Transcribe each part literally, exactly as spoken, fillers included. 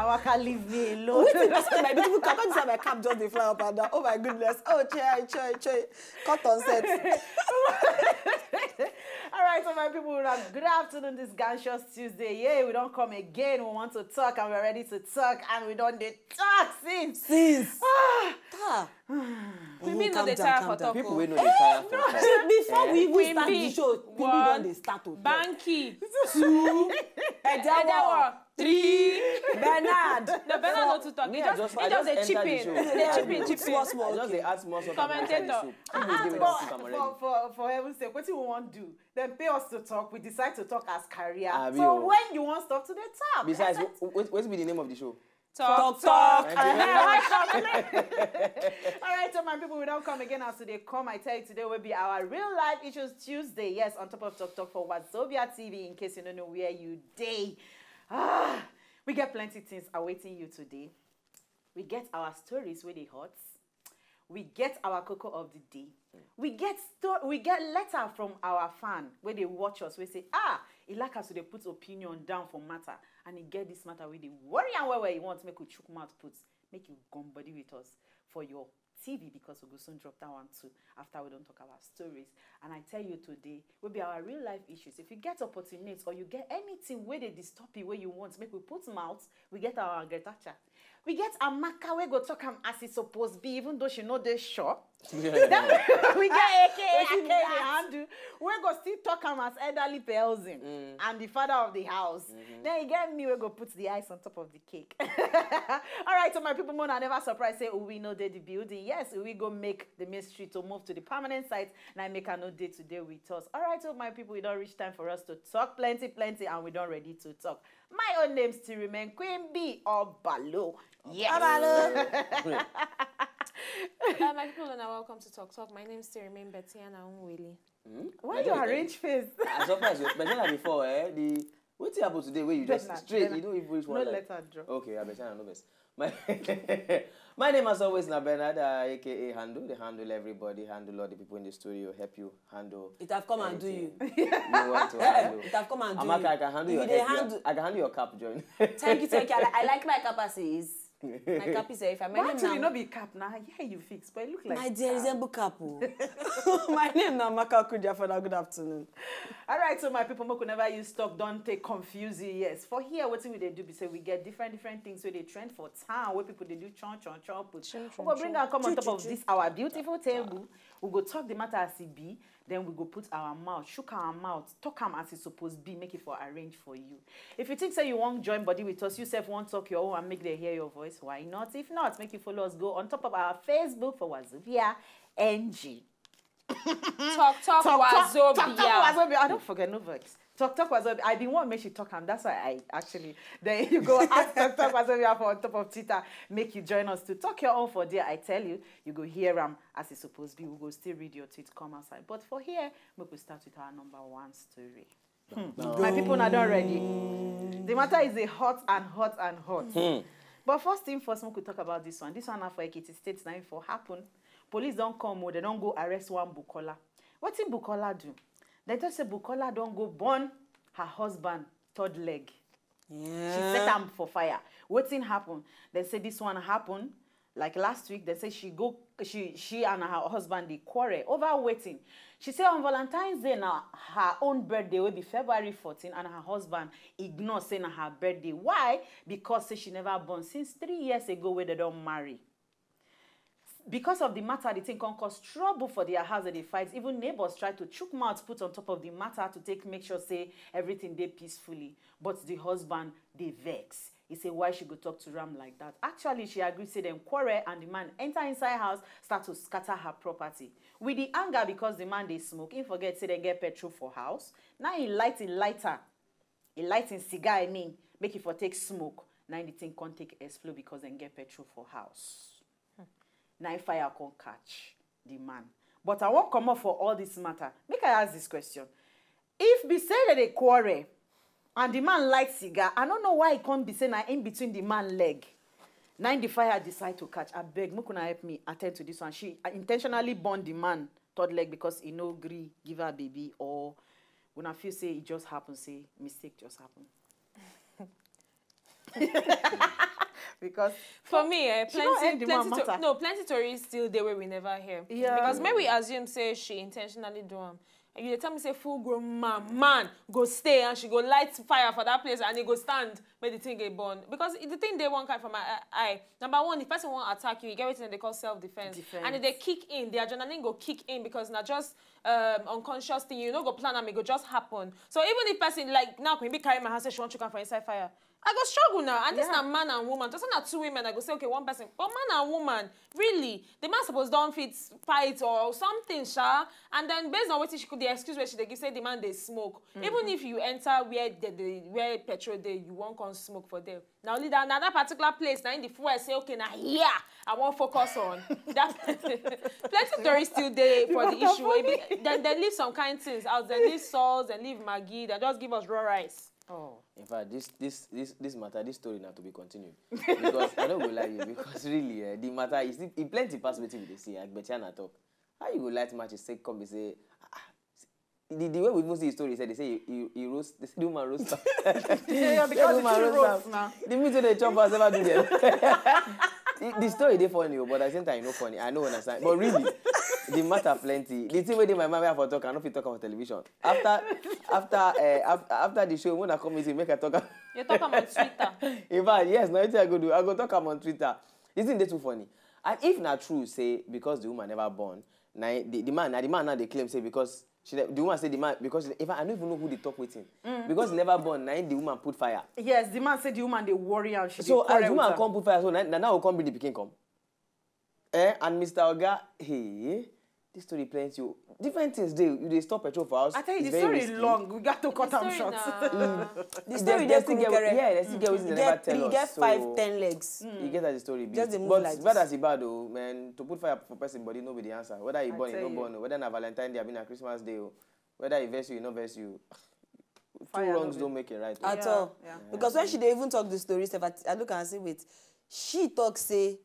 Waka, leave me alone. Wetin be this, my beautiful cap? Come inside, my cap just dey fly up and down. Oh my goodness. Oh, chai, chai, chai. Cut on set. All right, so my people, una, good afternoon this Ganshos Tuesday. Yeah, we don come again. We want to talk and we're ready to talk and we don dey talk since. Since. Ah. Ah. Queen Bee no dey tire for talk. People wey no dey tire for talk. Before we even Queen start Bee, the show, Queen Bee one. Don dey start o. Banky. Two. Edewo. Edewo. Three. Bernard. No, Bernard no too talk. Me, He I just, just, he I just dey just chip enter the in. show. He dey chip in, Put chip small, in. small. I just dey add small salt and pepper inside the Okay. soup. People dey wait for For, am already. for, for, for heaven's sake, wetin we wan do? Dem pay us to talk, we decide to talk as career. Abi So o. When you wan stop to dey talk? Besides, That's it. what, what, what be the name of the show? Talk, Talk. talk. Thank you very much. All right, so my people, we don come again as we dey come. I tell you today will be our real life issues Tuesday. Yes, on top of Talk Talk for Wazobia T V, in case you don't know where you dey. Ah, we get plenty things awaiting you today. We get our stories wey dey hot. We get our koko of the day. We get sto- we get letter from our fan wey dey watch us, wey say, ah, e like as we dey put opinion down for matter, and e get this matter wey dey worry am well well. E want make we chook mouth put, make you gum body with us for your T V, because we go soon drop that one too after we don talk our stories. And I tell you today, will be our real life issues. If you get opportunity or you get anything wey dey disturb you, wey you want make we put mouth, we get our Greta chat. We get Amaka wey go talk am as e suppose be, even though she no dey sure. Then we get A K A Ake the handle. We go still talk am as elderly person and the father of the house. Then you get me, we go put the ice on top of the cake. All right, so my people, Mona never surprise say we no dey the building. Yes, we go make the mystery to move to the permanent site. And I make a no day today with us. All right, so my people, we don reach time for us to talk plenty, plenty, and we don ready to talk. My own name still remain Queen Bee Obalo. Yes. Uh, my people, una welcome to Talk Talk. My name still remain Betty Anna Unwele. Why you arrange face? I surprise you. But then before, eh, the wetin happen today wey you just Bernard, straight, Bernard. You don't even reach No one line. Letter drop. Okay, I better no vex. My my name as always na Bernard, uh, A K A Handle. They handle everybody, handle all the people in the studio, help you handle. It have come and do you. Anything you want to handle. It have come and do Amaka, you. I can handle You your dey head. handle. I can handle your cap, join. Thank you, thank you. I, li- I like my cap as is. My cap is, if I, my But name actually, na no be cap now. Yeah, you fix, but it look like my dear resemble cap o. My name na Amaka Okudiafada. Good afternoon. All right, so my people, make we never use talk, don't take confuse you. Yes, for here, what we dey do be say we get different different things wey dey trend for town, where people dey do chon chon chon put. Chon, We chon, go bring chon. am come on Choo, top choo, of choo. This our beautiful table. We go talk the matter as e be. Then we go put our mouth, shook our mouth, talk am as e suppose be, make it for arrange for you. If you think say you wan join body with us, you sef wan talk your own and make dem hear your voice, why not? If not, make you follow us go on top of our Facebook for Wazobia N G. Talk talk Talk talk Wazobia. Talk talk Wazobia. I don't forget, no vex. Talk talk Wazobia. I been want make she talk am. That's why I actually then you go ask talk talk Wazobia for on top of Twitter. Make you join us to talk your own for there. I tell you, you go hear am as e suppose be. We go still read your tweet come outside. But for here, make we start with our number one story. Hmm. My people, una don ready. The matter is a hot and hot and hot. But first thing first, make we talk about this one. This one na for Ekiti State, na im for happen. Police don come o, they don go arrest one Bukola. Wetin Bukola do? They talk say Bukola don go burn her husband third leg. She set am for fire. Wetin happen? They say this one happen like last week. They say she go, she she and her husband dey quarrel over wetin. She say on Valentine's Day na her own birthday wey be February fourteen, and her husband ignore say na her birthday. Why? Because say she never born since three years ago wey they don marry. Because of the matter, the thing come cause trouble for their house that they fight. Even neighbors try to chook mouth put on top of the matter to take make sure say everything dey peacefully. But the husband dey vex. He say why she go talk to am like that. Actually, she agree say dem quarrel and the man enter inside house, start to scatter her property. With the anger because the man dey smoke, he forget say dem get petrol for house. Now he light him lighter, he light him cigar, I mean, make he for take smoke. Now the thing come take explode because dem get petrol for house. Na im fire come catch the man. But I wan comot for all this matter. Make I ask this question. If be say that they quarrel and the man light cigar, I don't know why e come be say na in between the man leg. Na im the fire decide to catch. Abeg, make una help me attend to this one. She intentionally burn the man third leg because he no gree give her baby, or una feel say e just happen, say mistake just happen. Because For me, eh, she don't plenty, end the man plenty to, matter. No, plenty stories still there where we never hear. Yeah. Because maybe we assume say she intentionally do am. And you dey tell me say full grown man, man go stay and she go light fire for that place and he go stand, make the thing get burn. Because the thing dey one kind for my eye. Number one, if person wan attack you, you get wetin they call self defense. Defense. And if they kick in, the adrenaline go kick in because na just um, unconscious thing. You no go plan am, e go just happen. So even if person like now, Queen B carry my hand say she wan chook am for inside fire. I go struggle now, and this Yeah. na man and woman. Just na two women, I go say okay, one person, but man and woman, really, the man suppose don fit fight or something, sha. And then based on wetin she could, the excuse where she dey give say the man dey smoke. Even if you enter where the, the where petrol dey, you wan come smoke for there. Na only that na that particular place na in the fuel say okay na here I wan focus on. That plenty stories still dey for the matter issue. Funny. Maybe then they leave some kind things out. They leave sauce, they leave Maggi, they just give us raw rice. Oh. In fact, this this this this matter, this story now to be continued because I don't go lie you because really eh, the matter is it, it plenty pass wetin we dey see. Like Betiana talk, how you go light match is say come be say ah, ah, the, the way we even see the story say they say he, he, he roast the, the woman roast am. Yeah, The because the woman two roast roast am. now. The meat wey dey chop us never do them. the, the story dey funny o, but at the same time e no funny. I no understand, but really the matter plenty. The thing wey dey my mind wey I for talk, I no fit talk am for television. After after uh, after, after the show, when I come meeting, make I talk am. You talk am on Twitter. In fact, yes, na wetin I go do. I go talk am on Twitter. The thing dey too funny. And if na true say because the woman never born, na the, the man na the man now dey claim say because she ne- the woman say the man because she, in fact I no even know who dey talk wetin because she never born na him the woman put fire. Yes, the man said the woman dey worry and she So dey quarrel as the woman with her. come put fire so na na now come bring the pikin come. Eh, and Mister Oga, hey, this story plenty o. Different things dey. You dey store petrol for house. I tell you, It's the very story risky. Long. We got to cut am Story short. na- The They- story they dey still get- kurukere. Yeah, they still get wetin You they never get, tell you us. get So five, ten legs. you get how the story be. Just dey move But like bad this. as e bad o, man, to put fire for person body no be the answer. Whether you I born, you tell no you. born, o, whether na Valentine Day, abi na Christmas Day, o, whether e vex you, e no vex you. Two Fire no wrongs be- don't make a right. o. At Yeah, all. Yeah. Because when she dey even talk the story, sef, I, I look and say, wait, she talk say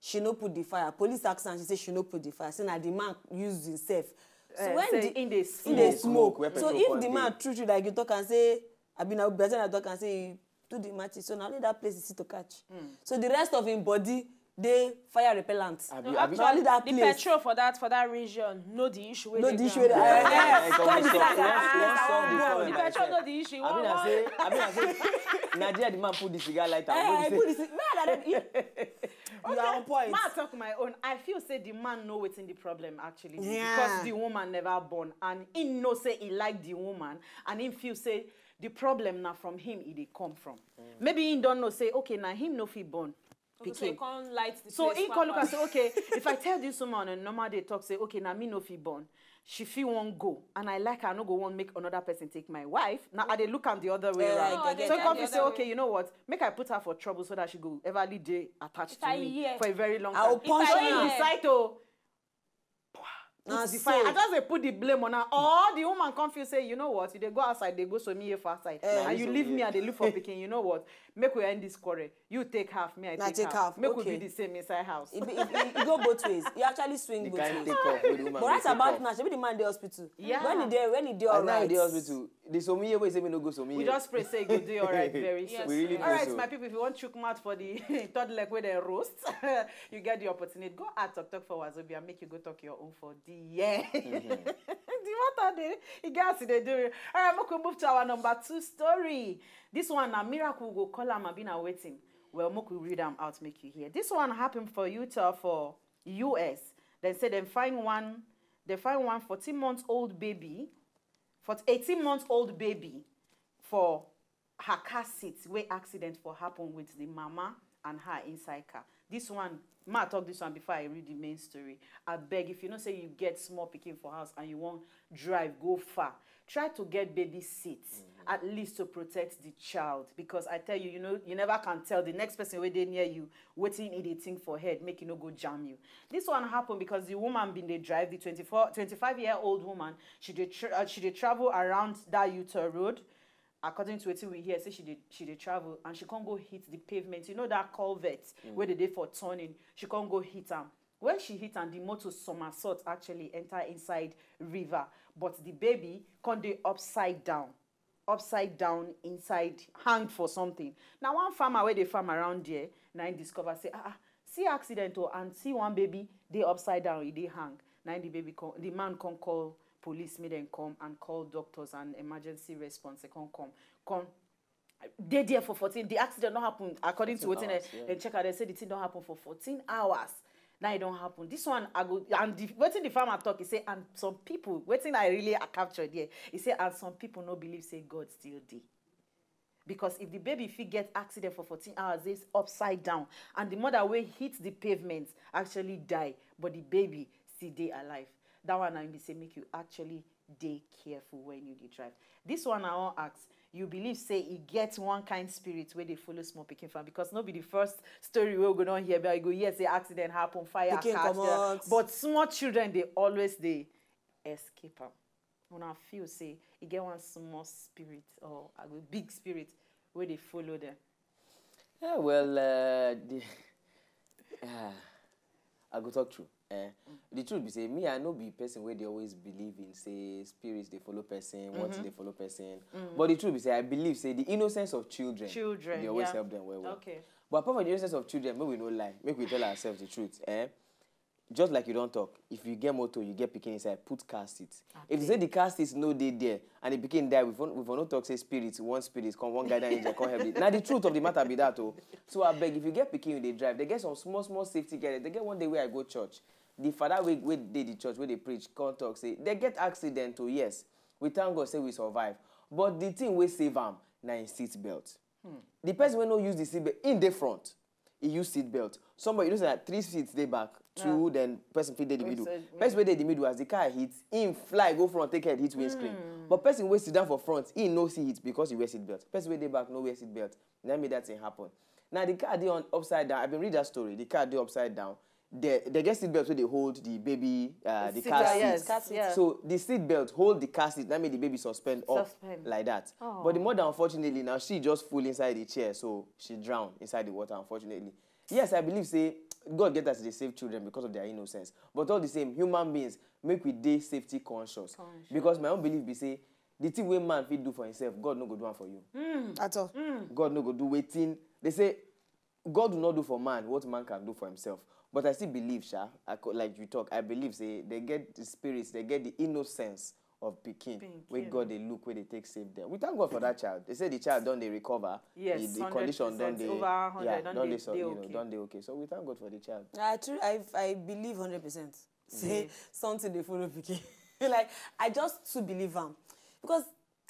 she no put the fire. Police ask am, she say she no put the fire. Say na the man use himself. So Eh, when say the in dey in dey Smoke, smoke. where So petrol if come the dey. Man true true like you talk and say, I be na Brazil talk and say he do the matches. So na only that place he see to catch. So the rest of him body dey fire repellent. Abi- No, abi- So only actually, that the place. Petrol for that for that region, know the issue. Where No they the issue. ground. Where Yeah, they- yeah, yeah, Come come this solve- side. let's- let's solve this Ah, one, The my petrol friend. know the issue. Abi One- na one- say, abi na say, na there the man put the cigar lighter. Eh, Wey eh, be put say- this. Man, that you, you are on point. Ma talk my own. I feel say the man know wetin the problem actually be Yeah. Because the woman never born and he know say he like the woman and he feel say the problem na from him e dey come from. Maybe he don know say okay na him no fit born Okay, so you pikin. can't light the So place he come look and proper. Say okay if I tell this woman on a normal day talk say okay na me no fit born, she fit wan go and I like her no go wan make another person take my wife. Now I dey look am the other way Eh, around. I get So it. Come The feel say other okay way. You know what, make I put her for trouble so that she go everly dey attached If to I me hear. For a very long I will time. punch So her. he Yeah. Decide to Na put the fire. I so. Just dey put the blame on her. Or the woman come feel say, you know what? You dey go outside, dey go so me for outside, Eh. and you So leave me. me. I dey look for pikin. You know what? Make we end this quarrel. You take half, me I Na take, take half. half. Make we Okay. Be the same inside house. It, be, it, it, it go both ways. It actually swing The both kind ways. take off wey the woman But go right take about off. Now, she be the man dey hospital. Yeah. When he dey, when he dey As now alright. the hospital, the Somiye wey say me no go Somiye. We just pray say e go dey alright very Yes. soon. We really Alright, do so. My people, if you want chook mouth for the third leg wey dem roast, you get the opportunity. Go add talk talk for Wazobia, make you go talk your own for the year. The matter dey, e get as e dey do me. Alright, make we move to our number two story. This one na miracle go call am abi na wetin? Well, make we read am out, make you hear. This one happen for Utah for U S. Dem say dem find one, dem find one fourteen months old baby, for eighteen months old baby for her car seat wey accident for happen with the mama and her inside car. This one, ma talk this one before I read the main story. Abeg, if you know say you get small pikin for house and you wan drive go far, try to get baby seat at least to protect the child, because I tell you, you know, you never can tell the next person wey dey near you wetin e dey think for head, make e no go jam you. This one happen because the woman bin dey drive, the twenty-four, twenty-five year old woman. She dey tra- uh, she dey travel around that Utah road. According to wetin we hear, say she dey she dey travel and she come go hit the pavement. You know that culvert wey dey dey for turning. She come go hit am. When she hit am, the motor somersault actually enter inside river, but the baby come dey upside down. upside down inside, hang for something. Now one farmer where they farm around there, now he discover say, ah, ah, see accident oh, and see one baby, they upside down, he dey hang. Now the baby come, the man come call police, make them come and call doctors and emergency response, they come come, come. They there for fourteen, the accident not happen according to Fourteen wetin hours, yeah. Dem check out, they say the thing don't happen for fourteen hours. Now it don't happen. This one, I go, and the, wetin the farmer talk, he say, and some people, wetin I really capture there, he say, and some people no believe say God still dey. Because if the baby fit get accident for fourteen hours, it's upside down, and the mother wey hit the pavement actually die, but the baby still dey alive. That one na im be say make you actually dey careful when you dey drive. This one I wan ask, you believe say e get one kind spirit wey dey follow small pikin farm? Because no be the first story wey we go don hear, but you go hear say accident happen, fire Pikin catch, comot. But small children dey always dey escape am. Una feel say e get one small spirit or a big spirit wey dey follow them? Yeah, well, uh, the, ah, I go talk true. Eh? The truth be say, me, I no be person where they always believe in say spirits they follow person, what they follow person. But the truth be say, I believe say the innocence of children, Children, they always yeah. Help them well, well. Okay. But apart from the innocence of children, make we no lie, make we tell ourselves the truth. Eh? Just like you don't talk, if you get motor, you get pikin inside, put car seat. If you say the car seat no dey there and the pikin die, we for, we for no talk say spirit, one spirit come, one guardian angel come help it. Now the truth of the matter be that oh. So I beg, if you get pikin, you dey drive. They get some small small safety gear. They get one day where I go church. The father wey wey dey the church where they preach come talk say they get accident oh, yes. We thank God say we survive. But the thing wey save am na im seat belt. The person wey no use the seat belt in the front, he use seat belt. Somebody, you know say na three seats dey back, two, then person fit dey the middle. Person- Person wey dey the middle, as the car hit, him fly go front, take head hit windscreen. But person wey sit down for front, he no see it because he wear seat belt. Person wey dey back no wear seat belt. Na make that thing happen. Now the car dey on upside down. I been read that story. The car dey upside down. They, they get seat belt wey dey hold the baby, uh, the Seat car belt, seat. yes, Car seat. Yeah. So the seat belt hold the car seat. That made the baby suspend up Suspend. Like that. Oh. But the mother, unfortunately, now she just full inside the chair, so she drowned inside the water. Unfortunately, yes, I believe say God get us to save children because of their innocence. But all the same, human beings make we dey safety conscious. Conscious. Because my own belief be say the thing wey man fit do for himself, God no go do am for you. At all. God no go do wetin they say God will not do for man what man can do for himself. But I still believe, sha, I co- like you talk, I believe say they get the spirits, they get the innocence of pikin. Where Pikin. God they look where they take save them. We thank God for that child. They say the child don't they recover. Yes, the, the hundred condition don't percent. They Over hundred, yeah, don't don't they- they, so, they you know, okay. Don't they okay. So we thank God for the child. I tru- I I believe hundred percent. Say something they follow pikin. Like I just to believe am because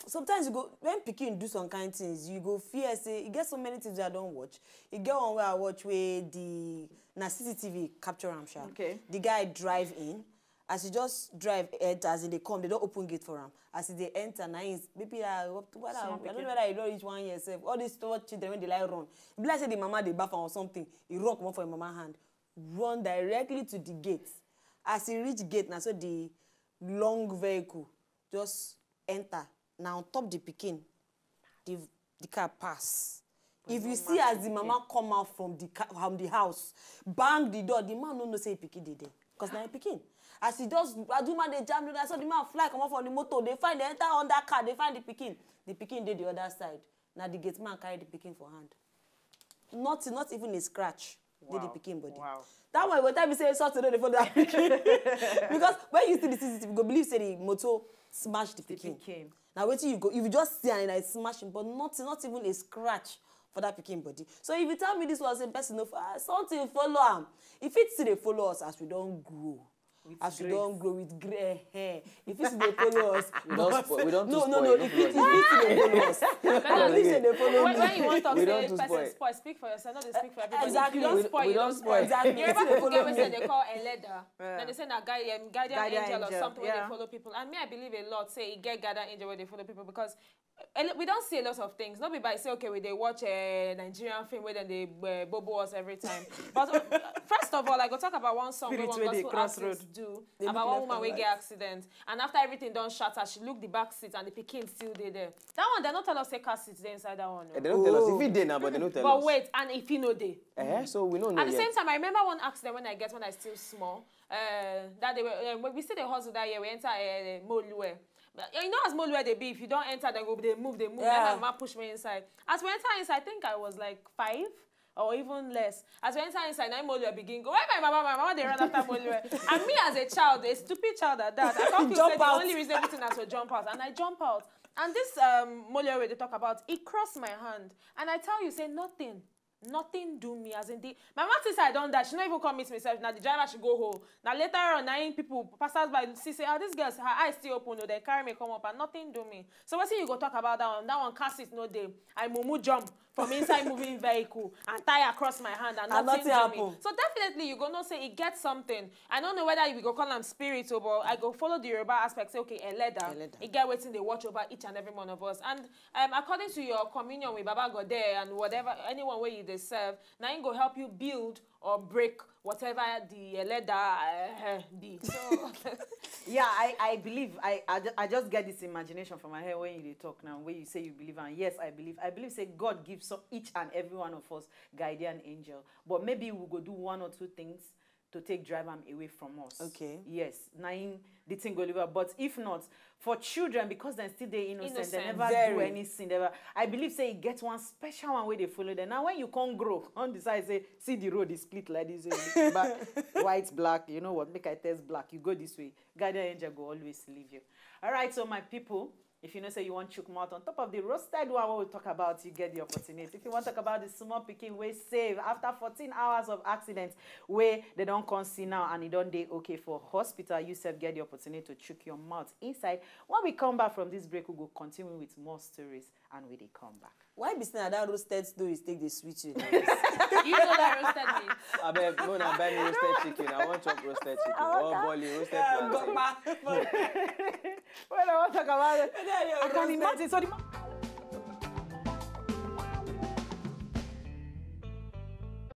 sometimes you go when pikin do some kind things, you go fear say you get so many things I don't watch. You get one where I watch where the na C C T V capture am sha. Okay. The guy drive in, as he just drive enter, as he dey come, they don't open gate for am. As he dey enter, na him maybe I what I, Small I don't pikin. Know whether you don't reach one year sef. All these small children when they like run, e be like say the mama dey baff am or something. He run comot for him mama hand, run directly to the gate. As he reach gate, na so the long vehicle just enter. Na on top the pikin, the the car pass. If you see as the mama come out from the car, from the house, bang the door, the man no know say pikin dey there, cause na him pikin. As he just as the man dey jam the door, so the man fly comot from the motor. They find they enter under car, they find the pikin. The pikin dey the other side. Na the gate man carry the pikin for hand. Nothing, not even a scratch. Dey the Wow. Pikin body. Wow. That one go tell me say something no dey follow that pikin. Because when you see the C C T V, you go believe say the motor smash the The pikin. Pikin. Now wetin you go if you just see am like smash him, but nothing, not even a scratch for that pikin body. So if you tell me this one, say person no ah, something follow am. If it still dey follow us as we don grow. As we don grow with grey hair, if it still dey follow us. We don't spoil. We don't No, too no, spoil. no. No If follow it if it still dey follow us. But At least they follow when, me. When you want to We say don't too person spoil. Spoil, speak for yourself. Not to speak for everybody. Exactly. If you don't We- spoil, we you don't don't spoil. Spoil. Exactly. You remember People people get follow wetin me. They call Eleda. Yeah. Then they say na guy, um, guardian, Guardian angel, or angel, something wey yeah. They follow people. And me, I believe a lot. Say e get guardian angel wey dey follow people because eh, we don't see a lot of things. Not be by say okay, we dey watch a Nigerian film where then they uh, bobo us every time. But uh, first of all, I go talk about one song wey Spirit one wey dey gospel cross artist road. Do They about look one left woman and wey right. Get accident, and after everything don shatter, she look the back seat and the pikin still dey there. That one they no tell us say car seat dey inside that one. Eh, No. They don't tell us. Oh. If it dey now, but they don't tell But us. Wait, and if he no dey, Eh, so we don't know at the yet. Same time, I remember one accident when I get when I still small. Uh, that day we, uh, when we still dey hustle that year, we enter uh, Molue. You know as Moluwe dey be, if you don enter, dem go dey move, dey move. Yeah. My mama push me inside. As we enter inside, I think I was like five or even less. As we enter inside, na Moluwe begin go, "Where my mama?" My mama dey run after Moluwe. And me as a child, a stupid child at that, I come feel say the only reasonable thing na to jump out. And I jump out. And this um, Moluwe wey dey talk about, e cross my hand. And I tell you, say nothing. Nothing do me, as in the my mama think say I don die. She no even come meet me sef. Na the driver she go hold. Na later on, na im people, passers by, see say, "Ah, this girl, her eyes still open o." Dem carry me come up and nothing do me. So wetin you go talk about that one? That one, car seat no dey. I mumu jump from inside moving vehicle and tire cross my hand and nothing do me. So definitely you go know say e get something. I no know whether you go call am spirit o, but I go follow the Yoruba aspect, say, okay, Eleda. E get wetin dey watch over each and every one of us. And um, according to your communion with Baba Gode and whatever, anyone wey you dey serve, na im go help you build or break whatever the Eleda uh, be. So Yeah, I, I believe, I, I, ju- I just get this imagination from my head when you dey talk now, when you say you believe, and yes, I believe. I believe say God gives so each and every one of us guardian angel, but maybe we go do one or two things to take drive am away from us. Okay. Yes, na im the thing go live out. But if not, for children, because dem still dey innocent, dem Innocent. Never do any sin. Never. I believe say e get one special one wey dey follow dem. Now when you come grow, come decide say, "See the road is split like this, eh, ba- white, black, you know what, make I test black, you go this way." Guardian angel go always leave you. All right, so my people, if you know say you wan chook mouth on top of the roasted one wey we talk about, you get the opportunity. If you wan talk about the small pikin wey save after fourteen hours of accident, wey dem don come see now and e don dey okay for hospital, you sef get the opportunity to chook your mouth inside. When we come back from this break, we go continue with more stories and we dey come back. Why be say na that roasted stories take dey sweet you like this? You know that roasted meat. Abeg, no, na buy me roasted chicken. I wan chop roasted chicken. Or boli, roasted plantain. When I wan talk about it, I can imagine. So the